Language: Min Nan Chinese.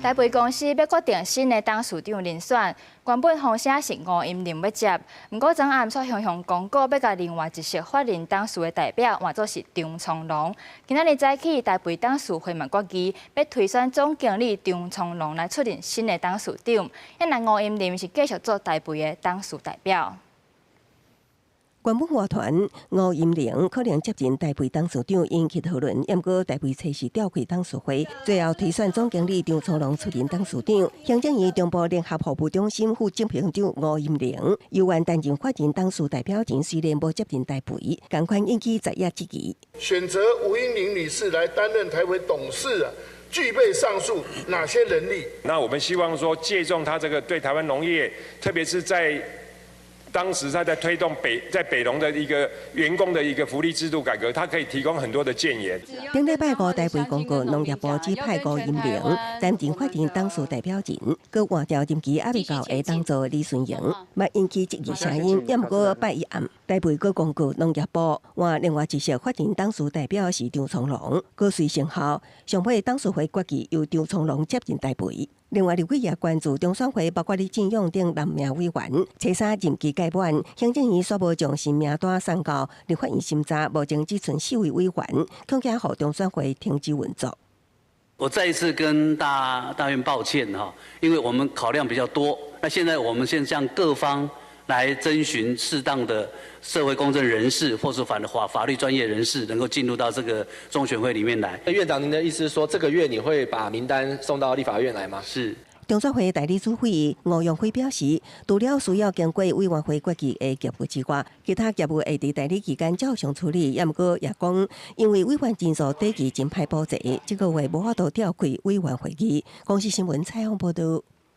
台肥公司欲決定新的董事長人選，原本風聲是吳音寧欲接，毋過昨暗卻雄雄公告欲共另外一席法人董事的代表換做是張聰龍。今仔日早起，台肥董事會嘛決議，欲推選總經理張聰龍來出任新的董事長。啊若吳音寧是繼續做台肥的董事代表。原本外傳吳音寧可能接任台肥董事長，引起討論。毋過台肥初四召開董事會，最後推選總經理張聰龍出任董事長。行政院中部聯合服務中心副執行長吳音寧猶原擔任法人董事代表人，雖然無接任台肥，仝款引起在野質疑。選擇吳音寧女士來擔任台肥董事啊，具備上述哪些能力？那我們希望說，借重他這個對台灣農業，特別是在當時他在推動在北農的一個員工的一個福利制度改革，他可以提供很多的建言。頂禮拜五，台肥公告農業部指派吳音寧擔任法人董事代表人，閣換掉任期猶未到的董座李順榮，嘛引起質疑聲音。也毋過拜一暗，台肥閣公告農業部換另外一席法人董事代表是張聰龍，閣隨生效。上尾董事會決議由張聰龍接任台肥。另外，立委也關注中選會包括李進勇等六名委員，初三任期屆滿，行政院煞無將新名單送到立法院審查，目前只賰四位委員，恐驚予中選會停止運作。我再一次跟大院抱歉哈，因為我們考量比較多。那現在我們先向各方來徵詢適當的社會公正人士，或是法律專業人士，能夠進入到這個中選會裡面來。院長，您的意思是說，這個月你會把名單送到立法院來嗎？是。中選會代理主委吳永輝表示，除了需要經過委員會決議的業務之外，其他業務會佇代理期間照常處理。也毋過也講，因為委員人數短期真歹補齊，這個月無法度召開委員會議。公視新聞採訪報導。